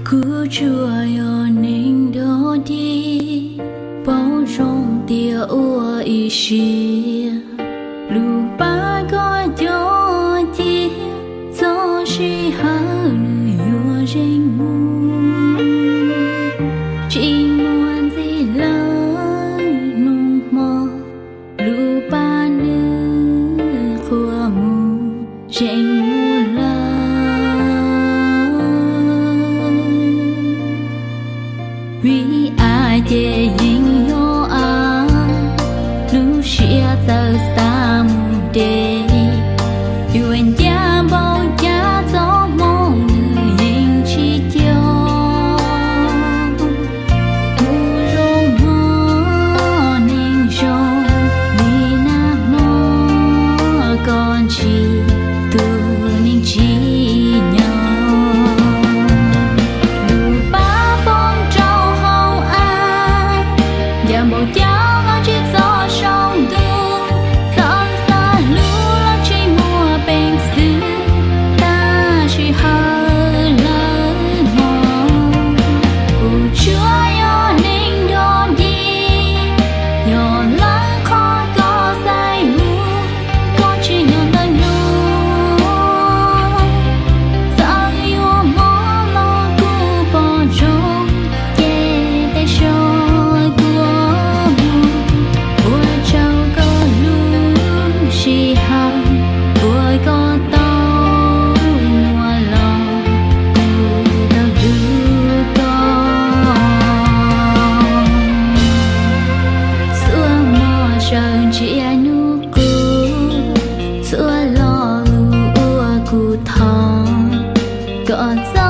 Kuv tsuas yog neeg dog dig, paub zoo tias ua ib siab, lub pab koj cov cia, txog sij hawm nws yuav zeem mus, tsis muaj ntxiv lawm hnub hmo, lub pab nws qhuav mus zeem mus lawm. Vim av ces yeej yog av, lub siab txawv xav mus deb, yuav ncaj npaum cas txoj hmoo nws yeej tsis co. Kuv zoo hmo neeg zoo, li nag hmo koj ntshis tus neeg tsim nyog. Lub pab poob rau hauv av, ncaj npaum cas los tsis txog saum ntuj, txawm xav hlub los tsis muaj peev xwm, tag sij hawm lawm hmo. Kuv tsuas yog neeg dog dig, yog lawv qhov koj xaiv mus, koj tsim nyog ntawm hnub. Txawm yuav mob los kuv pom zoo, ces tej zaum kuv mus. Ua tsaug koj lub sij hawm, uas koj tau muaj los kuv tau hlub koj. Txhua hmo sawv ntsia hnub qub, txhua lo lus uas kuv thov, koj txo